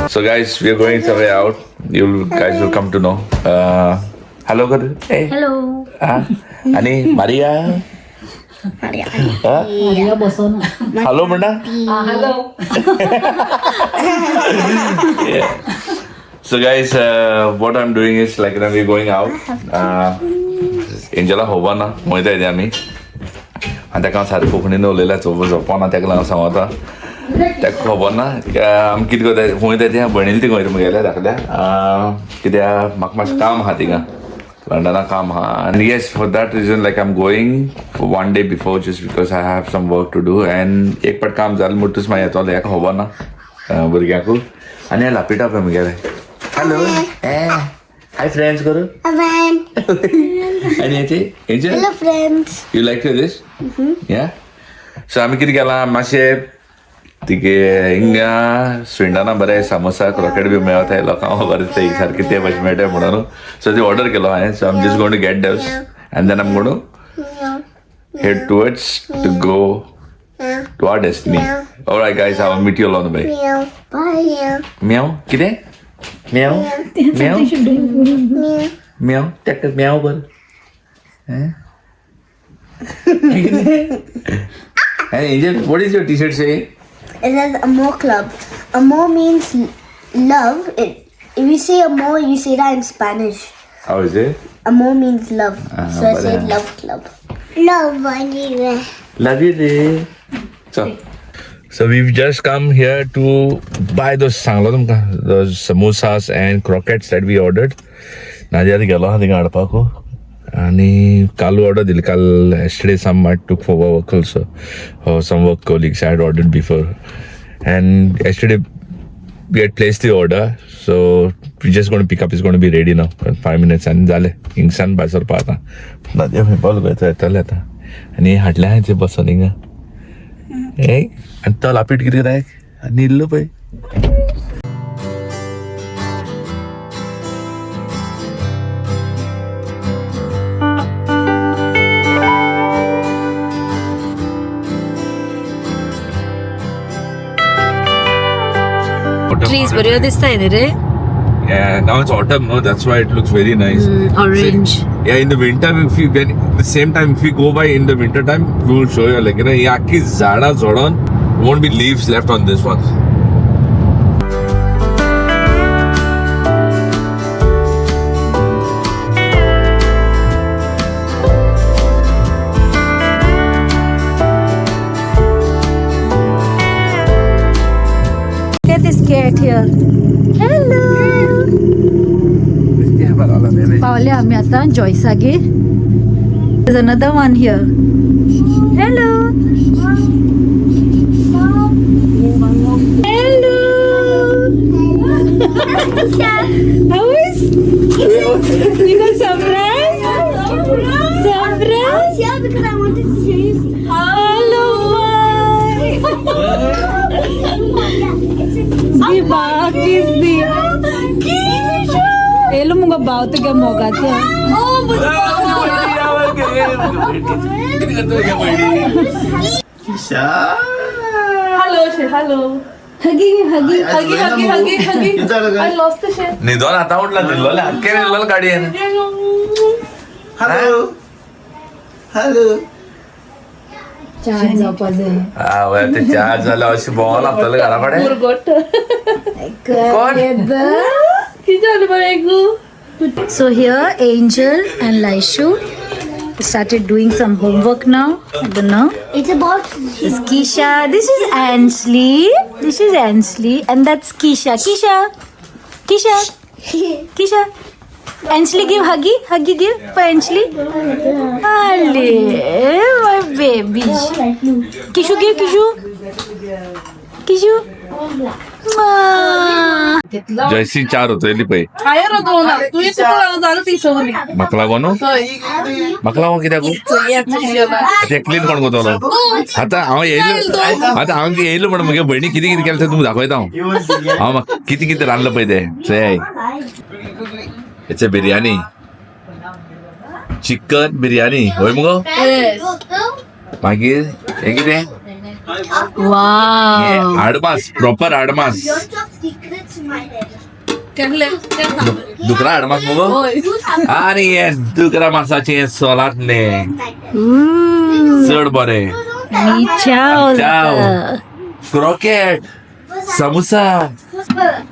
So guys, we are going somewhere out. You guys will come to know. Hello, कर. Hey. Hello. आणि Maria. बसो ना. Hello म्हणा. Hello. So guys, what I'm doing is like we're going out. Angela खबर ना वयता येते आमी आनी ताका हांव सारकें कोंकणीन उलयला झोपना ताका लागून सांगता ताका खबर ना. आमी कितें करता वयता तें भयणील ती वयता म्हगेल्या धाकल्या, कित्याक म्हाका मातशें काम आहा थिंगा लंडना काम आहा. आनी yes, for that reason like I am going for one day before just because I have some work to do. And एक पाट काम जालें म्हणटूच मागीर येतलो. हेका खबर ना भुरग्यांकू. आनी हें लापिटा पळय म्हगेलें. हॅलो, हाय फ्रेंड्स करू. आनी हेचे हेचे. Hello friends. You like this? Yeah. So आमी कितें केलां मातशें तिगे हिंगा स्विंडना बरें सामोसा क्रॉकेट बी मेळता लोकांक खबर आसता सारकें ते भशेन मेळटा म्हणून. सो ती ऑर्डर केलो हांवें. So I'm just going to get those and then I'm going to head towards to go to our destiny. Alright guys, I will meet you along the way. Bye. म्याव कितें म्याव म्याव म्याव ताका म्याव कर. Hey, Angel, what is your t-shirt say? It says Amor Club. Amor means love. If you say amor, you say that in Spanish. How is it? Amor means love. So I but, said love club. Love, anyway. Love you, dear. So we've just come here to buy those सांगलो तुमकां those samosas and croquettes that we ordered. Nadia गेलो आहा थिंगा हाडपाकू आनी Kalu order दिली काल. Yesterday some I took for work also, some work colleagues I had ordered before, and yesterday we had placed the order, so we just going to pick up. It's going to be ready now in 5 minutes आनी जालें हिंगसान भायर सरपा. आतां नादिया खंय पावलो पळय, येतलें आतां. आनी हाडलें हांवें तें बसोन हिंगा. ए आनी तो लापीट कितें जाय न्हिल्लो पळय. ट्रीज बऱ्यो दिसताय न्ही रे. Yeah, now it's autumn, no? That's why it looks very nice. Orange. See, yeah, in the winter, if you when the same time, if we go by in the winter time, we will show you like ही आखी झाडां झडोन won't be leaves left on this one. Get this cat here. Hello. पावले आम्ही आता जॉयसागेर. There's another one here. Hello. Hello. How is? You got surprise? Surprise? Yeah, because I wanted to show you. Hello, my. Diba? Kiss di. Hello mga बाव तुगे मोगाचो. Hello, say hello. Huggy huggy. Huggy, huggy, huggy, huggy. I lost the shit. न्हिदोन आतां उठला न्हिदलोले आख्खे न्हिदलोले गाडयेन. Hello hello. चार जावपा जाय. हा ते चार जाल्यार अशें भोंवो लागतलें घरा कडेन. मुरगोट. कोण? कितें जालें बाय गो? So here Angel and Laishu started doing some homework now. I don't know. It's about This is Keisha. This is Ansley. This is Ansley. And that's Keisha. Keisha. Keisha. Keisha. Ansley, give huggy. Huggy give for Ansley. Ale, my baby. Kishu, give Kishu. Kishu. Ah. JC चार होतली पळय. हांवें रोदोवना तुवें तुका लागून जालें ती सगळी. म्हाका लागोन म्हाका लागोन कित्याक ते क्लीन कोण करतलो आतां? हांव येयलो आतां, हांव येयलो म्हण म्हगे भयणी कितें कितें केलें तें तुमकां दाखयता हांव. हांव म्हाका कितें कितें रांदलां पळय तें. चोय, it's a biryani, chicken biryani होय मुगो. मागीर हें कितें? वाव. हाडमास, प्रॉपर हाडमास. दुकरा हाडमास मुगो. आनी हे दुकरा मासाचें सोलांतलें चड बरें. चाव, क्रोकेट, समोसा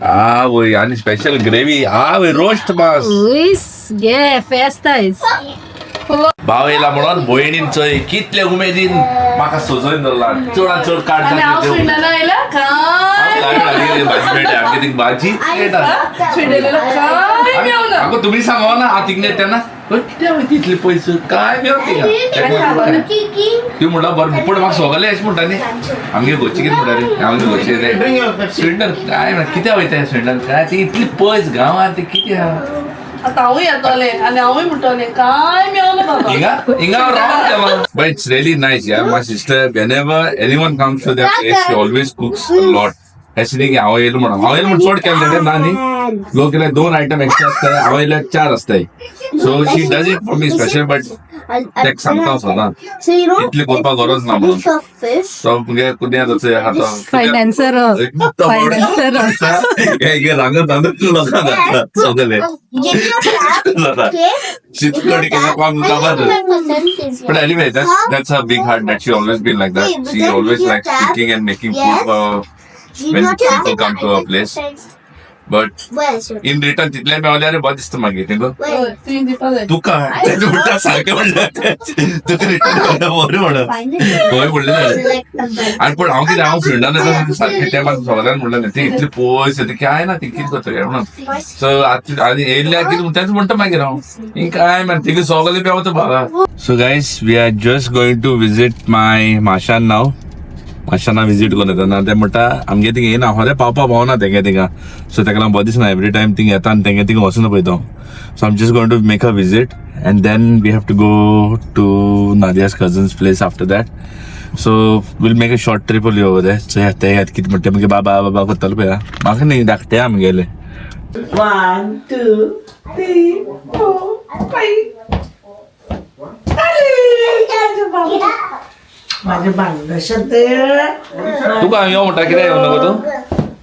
आवय, आनी स्पेशल ग्रेवी आवय, रोस्ट मास. घे फेस्त आयज. भाव येयला म्हणून भयणीन चोय कितले उमेदीन म्हाका सजोवन दवरला. चडान चड काड. आनी हांव स्विंडना आयल्या काय? भाजी मेळटा आमगे थिंग, भाजी मेळटा. स्विंडलेलो काय मेवना. आगो तुमी सांगो ना, हांव थिंग तेन्ना कित्याक वयता इतले पयस, काय मेवता थिंगा ती म्हणटा बरें, पूण म्हाका सगळे अशें म्हणटा न्ही, आमगे घरची कितें म्हणटा रे, आमगे घरचे स्विंडन काय म्हणटा, कित्याक वयता स्विंडन, काय ती इतली पयस गांवांत ती कितें आहा. आतां हांवूय येतोलें आनी हांवूय म्हणटलें काय मेवना बाबा. हिंगा हिंगा रावून गेलो. But it's really nice, yeah. My sister, whenever anyone comes to their place, she always cooks a lot. अशें न्ही की हांव येयलो म्हणून, हांव येयलो म्हणून चड केलें तें ना न्ही. लोक केल्यार 2 आयटम एक्स्ट्रा आसताय, हांव येयल्यार 4 आसताय. So she does it for me special, but तेका सांगता हांव सदां इतलें करपाक गरज ना म्हणून. तो मुगे कुद्यां तसो आहा तो फायनान्सर. रांगत रांगत लोकांक जाता सगळे जाता शीतकडी केल्यार काम काबार. But anyway, that's her big heart that she always been like that. She always likes cooking and making food for when people come to her place. But in return तितलें मेवल्यार बरें दिसता मागीर न्ही गो. तुवें दिवपा जाय. तुका तेजें म्हणटा सारकें म्हणलें, तुका रिटर्न बरें म्हणून हय म्हणलें ताणें. आनी पूण हांव कितें, हांव फ्रेंडान येता सारकें तें म्हाका सगळ्यान म्हणलें न्ही, ती इतली पयस ती काय ना ती कितें करतली म्हणून. सो आतां आनी येयल्या कितें तेंच म्हणटा मागीर हांव हिंग काय म्हण थिंगा सगळें पेंवता बाबा. So guys, we are just going to visit my माशान नाव. माशाना विजीट करून येता ना ते म्हणटा आमगे थिंगा येयना खरें पावपा पावना तेंगे थिंगा. सो तेका लागून बरें दिसना, एवरी टायम थिंगा येता आनी तेंगे थिंगा वचून पळयता. So I'm just going to make a visit and then we have to go to Nadia's cousin's place after that. So we'll make a short trip only over there. So ते यात कितें म्हणटा मागीर बाबा बाबा करतलो पळय म्हाका न्ही धाकटे आमगेले. 1 2 3 4 5. माझे भांडण ते. तुका हांव यो म्हणटा कित्याक येवं नको तूं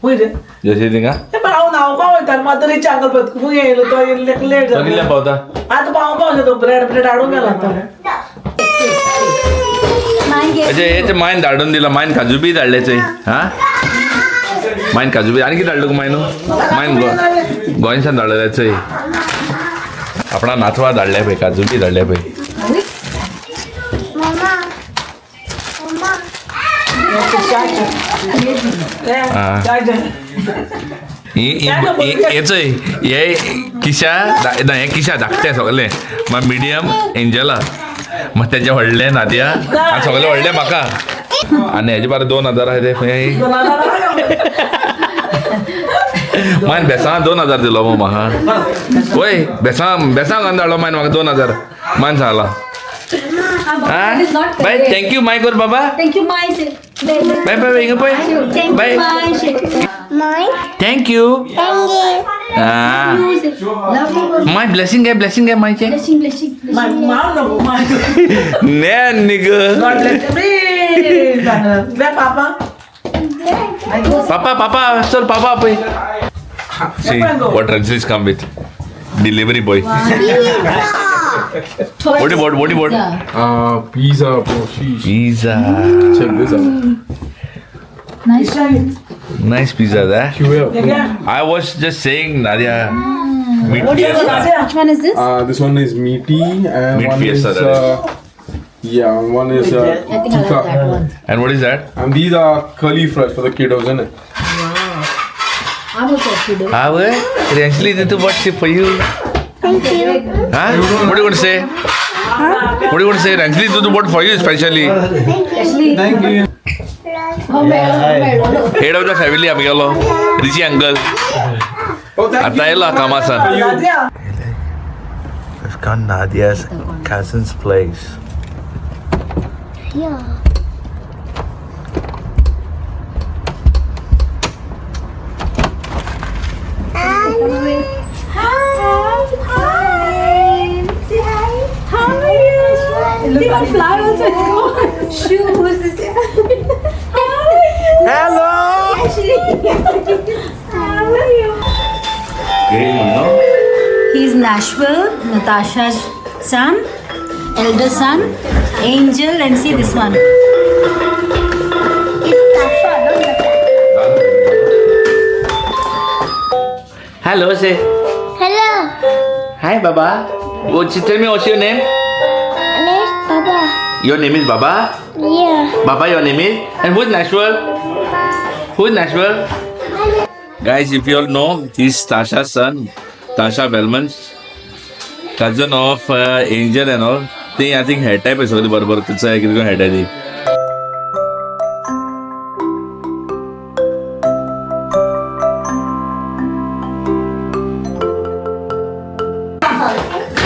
वयर रे. जशें थिंगा पण हांव न्हांवपा वयतालें, मात तरी चांगल बदकूंक येयलो तो येयल्ले लेट तो कितल्या जालो. पावता? आतां पावपा वचता तो, ब्रेड ब्रेड हाडूंक गेला तो. अशें हें मायन धाडून दिला, मायन काजू बी धाडले चोय. हा मायन काजू बी आनी कितें धाडलो मायन, मायन गोंयसान धाडलें चोय. आपणा नातवा धाडले पळय, काजू बी धाडले पळय. हे चोय हे किशा ना, हे किशा धाकटें सगळें, मागीर मिडियम एंजला, मागीर तेजें व्हडलें नादिया, आनी सगळें व्हडलें म्हाका. आनी हेजे बारा 2000 आहा ते. मायन बेसां 2000 दिलो मग म्हाका. वय बेसां बेसां घालून धाडलो मायन म्हाका 2000 मायन सांगला. बाय thank you my कर बाबा. Thank you my. Bye bye हिंगा पळय. बाय. Thank you. My blessing घे, ब्लेसिंग घे मायचें. Blessing blessing. माव नको my. ने निग. गॉड ब्लेस पापा. पापा पापा चल पापा पळय. See what Ranjit come with. Delivery boy. What about, what about? Pizza, bro. Sheesh. Pizza. Check this out. Nice. Nice pizza there. QL. I was just saying, Nadia. Meat fiesta. Which one is this? This one is meaty and Meat one fiesta, is that is. yeah, and one is I think I like tikka. that one. And what is that? And these are curly fries for the kiddos, isn't it? I'm also a kiddo. Ah, what? Actually, this is what she for you. Thank you. Huh? What do you want to say? What do you want to say? Actually, this is what for you especially. Thank you. Head of the family, आमगेलो Richie uncle. Oh, thank आतां येयला कामासान. Nadia. We've gone Nadia's cousin's place. Yeah. Hi. Hi. Say hi. See, one fly also is gone. Shoes. Hello. How are you? He's Nashville, Natasha's son, elder son, Angel, and see this one. It's Tasha, not Natasha. Hello, say. Hello. Hi, Baba. What, tell me what's your name? Name Baba. Your name is Baba? Yeah. Baba, your name is? And who's Nashville? Who's Nashville? Guys, if you all know, he's Tasha's son, Tasha Bellman's cousin of Angel and all. ते I think हेटाय पळय सगळी बरोबर तिचा कितें हेटाय ती.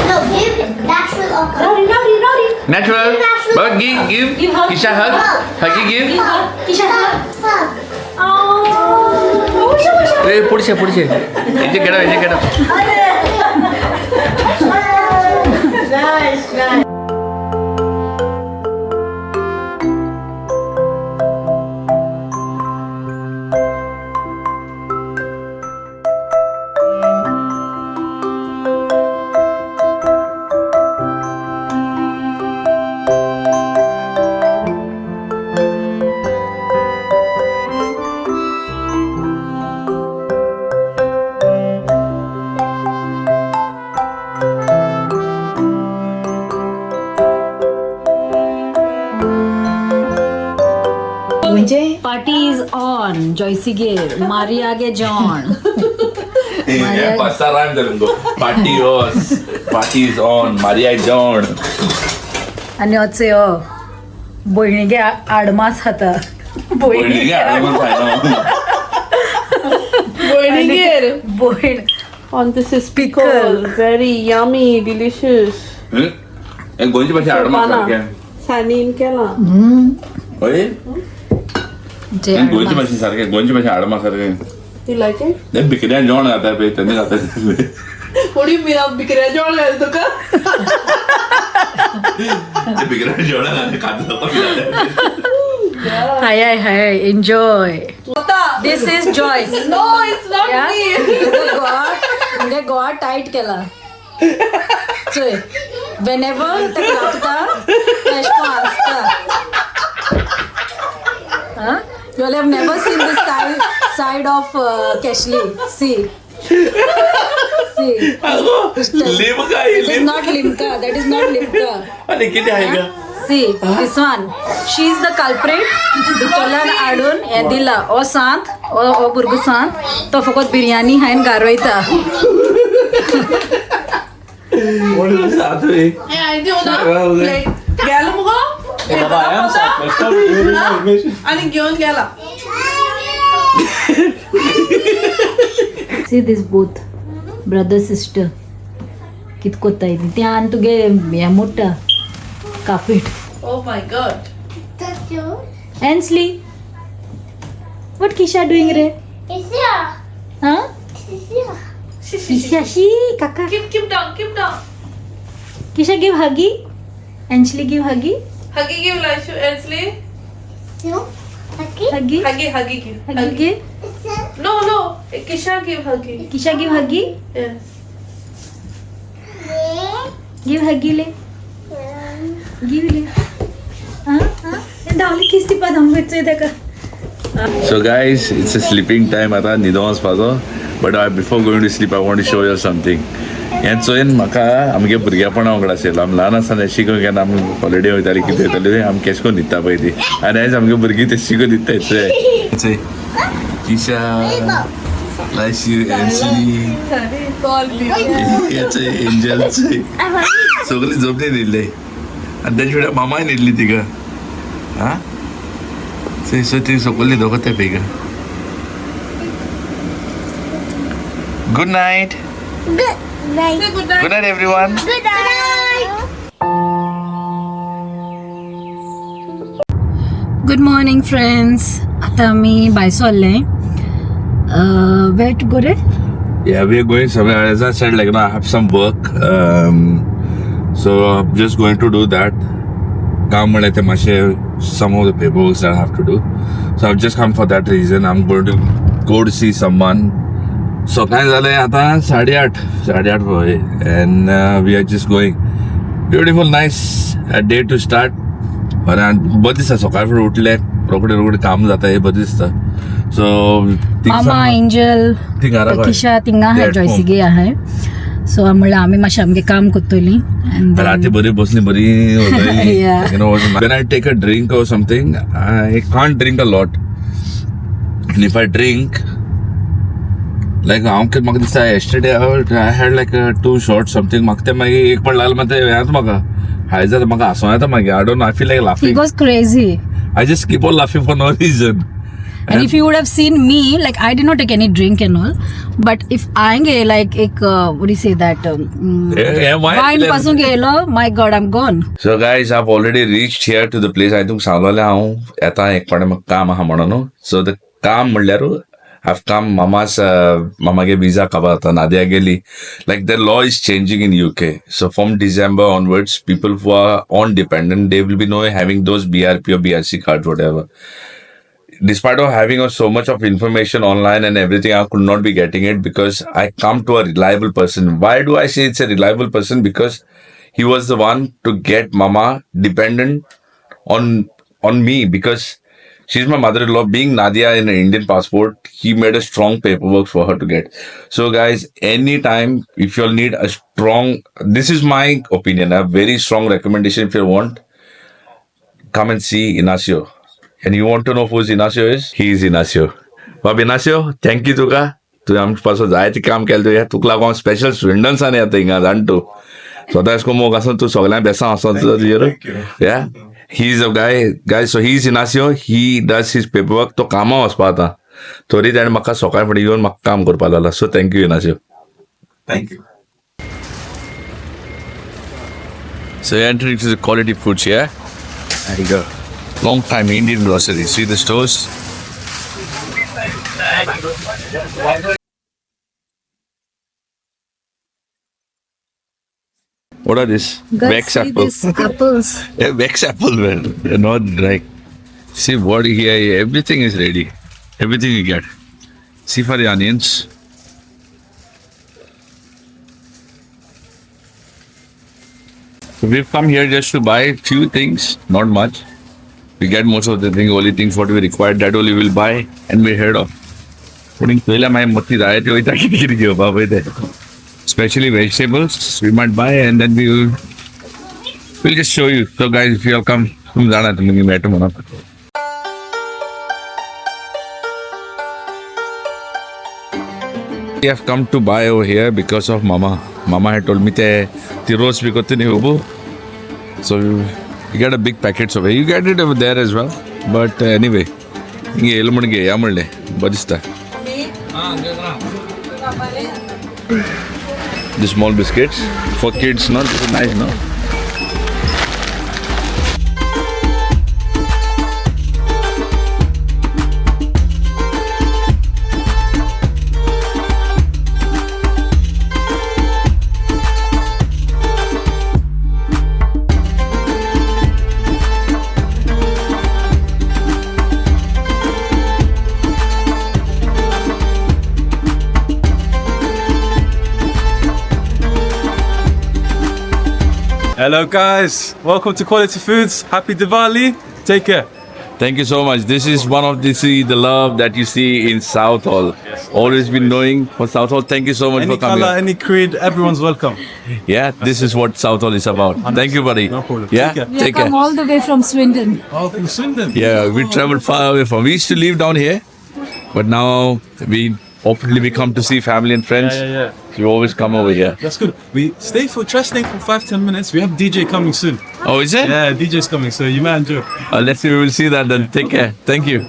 No, give Nashville a hug. Rory, Rory, Rory. Natural. But give, give. Give hug. Kisha hug. Huggy give. Give hug. Kisha hug. Hug. Oh. Usha, Usha. ए पुढचे पुढचे याचे get याचे get. Nice, nice. Party is on. Joycey Maria गे John. Pasta रायम जालें तुमको. Party on, party is on, Maria John. आनी अचे हो भयणीगे आडमास खाता. भयणीगे आडमास खायना. भयणीगेर भयण On this is pickle. Very yummy, delicious. हे गोंयची भाशा आडमास सारकें. सानीन केला. हय, गोंयची भाशे सारकें, गोंयची भाशा आडमास सारकें. You like it? ते भिकऱ्यान जेवण खाता पळय तेन्ना खाता. What do you mean? हांव बिकऱ्या जेवण घाल तुका? ते भिकऱ्यान जेवण खाता खाता. हाय हाय हाय, enjoy. This is Joyce. No, it's not me. Goa म्हणजे गोवा टायट केला चोय. वेनेवर ताका लागता तेशें आसता. You all have never seen this side of Keshli. See. See. Limca. It is not Limca. That is not Limca. आनी कितें आहे गा? See, this one. She is the culprit. भितरल्यान हाडून हें दिला. ओ सांत, ओ ओ भुरगो सांत, तो फकत बिर्याणी खायन गारयता. सात. हें हांवें दिवना प्लेट. गेलो मुगो. Baba, I am sad. Stop giving information. आनी घेवन गेला. See this both brother sister. कित कोत्ताय ती आनी तुगे हें मोडटा carpet. Oh my God. That's yours. Ansley, what Kisha doing रे? It's here. हाँ? It's here. Kisha she kaka. Keep keep down, keep down. Kisha give huggy. Ansley give huggy. Huggy give Laishu, Ansley. No. Okay. Huggy. Huggy, huggy give. Huggy give. It's here. No, no. Kisha give huggy. Kisha give huggy. Yes. Give huggy Le. Give ले. हाँ हाँ. धांवली किस दिवपा धांवली चोय ताका. So guys, it's a sleeping time आता न्हिदों वचपाचो. But before going to sleep I want to show you something. हें चोयन म्हाका आमगे भुरगेपणा वांगडा आशिल्लो. आमी ल्हान आसतना शिकूंक केन्ना आमी हॉलिडे वयताली कितें वयताली आमी केश करून न्हिदता पळय ती. आनी आयज आमगे भुरगीं ते शिकून न्हिदताय. चोय चोय किशा, लायशी, एन्सली, चोय एंजल, चोय सगळीं जमनी न्हिदले. आनी तेजे फुडें मामाय न्हिदली तिका. आं चोय सो ती सकयल न्हिदोंक वताय पळय. Good night. Good night. Good night. Good night everyone. Good night. Good morning friends. आता आमी भायर सरले. Where to go रे? Yeah, we are going somewhere. As I said, like, you know, I have some work, so I'm just going to do that. काम म्हणल्यार ते मातशें some of the paper I have to do. So I just come for that reason. I am going to go to see someone. सकाळी जालें आतां 8:30, 8:30 पळय, and we are just going. Beautiful nice day to start. बरें बरें दिसता, सकाळ फुडें उठले रोखडे रोखडे काम जाता, हे बरें दिसता. सो मामा, एंजल, किशा थिंगा आहाय, जॉयसिगे आहाय. सो म्हणल्यार आमी मातशें आमगे काम करतली. राती बरी बसली बरी. Yeah. You know, when I take a drink or something, I can't drink a lot. And if I drink, like हांव कितें म्हाका दिसता, yesterday I had like 2 shots something. म्हाका तें मागीर एक पड लागलें, मागीर तें हें म्हाका हाय जाता, म्हाका हांसो येता मागीर. I don't, I feel like he laughing. Was crazy. I just keep on laughing for no reason. And if you would have seen me, like I did not take any drink and all, but if I get like एक what do you say that wine wine पासून गेलो, my God, I'm gone. So guys, I've already reached here to the place. I तुमकां सांगलेलें हांव येता एक फावटी म्हाका काम आहा म्हणून न्हू. सो the काम म्हणल्यार I've come मामा's मामागे विजा काबार जाता, नादिया गेली. Like the law is changing in UK. So from December onwards, people who are on dependent, they will be no having those BRP or BRC cards, whatever. Despite of having so much of information online and everything, I could not be getting it because I come to a reliable person. Why do I say it's a reliable person? Because he was the one to get mama dependent on me, because she's my mother-in-law. Being Nadia in an Indian passport, he made a strong paperwork for her to get. So guys, anytime if you all need a strong, this is my opinion, a very strong recommendation, if you want, come and see Inacio. And you want to know who is Inacio is? He is Inacio. Bob Inacio, thank you तुका. तुवें आमचे पासून जायतें काम केलें तुवें. तुका लागून हांव स्पेशल स्विंडन्सान येता हिंगा, जाण तूं. स्वता एश कोन्न मोग आसून तूं सगळ्यांक बेसांव आसो तुजेर. Yeah. He is a guy, guys, so he is Inacio. He does his paperwork. तो कामां वचपा आतां. तरी ताणें म्हाका सकाळ फुडें येवन म्हाका काम करपाक लागला. So thank you Inacio. Thank you. So you're entering to the quality foods here. There you go. Long time Indian grocery. See the stores? What are these? Wax apple. Apples. Yeah, wax apple, man. They're not like. See what here? Everything is ready. Everything you get. See for the onions. So we've come here just to buy few things, not much. We get most of the thing, only things what we require, that only we'll buy and we head off. Putting पयल्या मागीर मोती जाय त्यो वयता कितें कितें घेवपा पळय तें. Especially vegetables we might buy and then we'll just show you. So guys, if you all come, तुमी जाणा तुमी मेळटा म्हणून. We have come to buy over here because of Mama. Mama had told me te ती रोज विकत न्ही बाबू. So you get a big packets over here. You get it over there as well. But anyway, हिंगा येयलो म्हण घेया म्हणलें, बरें दिसता. The small biscuits for kids, not this is nice, no? Hello guys, welcome to Quality Foods. Happy Diwali. Take care. Thank you so much. This is one of the see the love that you see in Southall. Yes. Always been knowing for Southall. Thank you so much Any for coming. color, any creed, everyone's welcome. Yeah, this is what Southall is about. Thank you, buddy. No problem. Yeah, Take care. We take come care. all the way from Swindon. Oh, from Swindon. Yeah, we traveled far away from. We used to live down here, but now we often we come to see family and friends. Yeah. So we always come over here. That's good. We stay for try staying for 5-10 minutes. We have DJ coming soon. Oh, is it? Yeah, DJ's coming, so you might enjoy. Let's see. We will see that then. Take care. Thank you.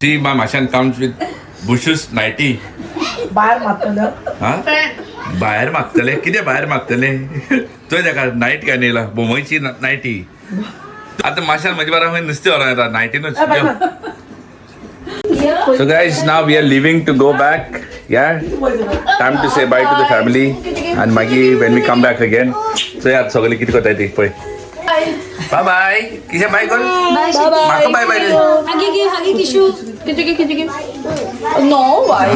See, my Mashan comes with bushes nightie. भायर मारतलो. हा? भायर मागतले कितें भायर मागतले तुवें ताका night काय येयला बोंबयची ninety. आतां माशान म्हजे बारा नुस्तें व्हरोन येता नायटीनूच. So guys, now we are leaving to go back. Yeah, time to say bye to the family आनी मागीर when we come back again. चोयात सगळीं कितें करताय ती पळय. बाय बाय किशा, बाय कर. बाय. म्हाका बाय बाय. हगी गिव, हगी किशू. किती किती? No Y.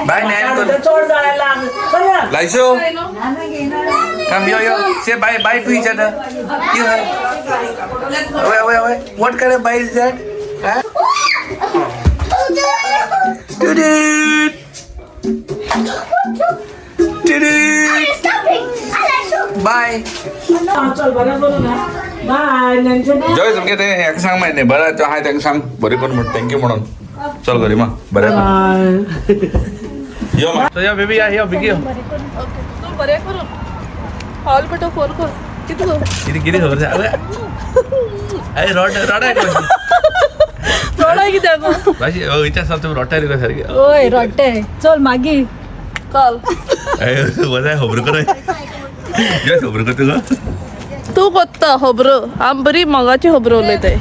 बाय नॅन कर. चड जाणां लाग चल. Laisho, come, yo yo. Say bye bye to each other. Give her. Away, away, away. What kind of bye is that? Huh? Toot toot. Stopping. I like to. Bye. चल बरें करू ना, बाय Nancy. जय समके ते हेका सांग मागीर न्ही बरें आहा तांकां सांग बरें करून म्हण, thank you म्हणून. चल घरी मा बरें कर. यो मा. So yo baby, या यो बिगी यो. तू बरें करून हॉल पटो फोन कर किती गो. किती किती खबर आसा? अरे अरे, रोड रोड. रोडाय कित्याक गो? भाजी विचार सांग, तुम्ही रोटाय रे सारखे. ओय रोट्टे, चल मागीर. कॉल. बरें खबर कर, खबर कर तुका. तूं कोत्ता खबरो, आम बरी मोगाची खबरो उलयताय.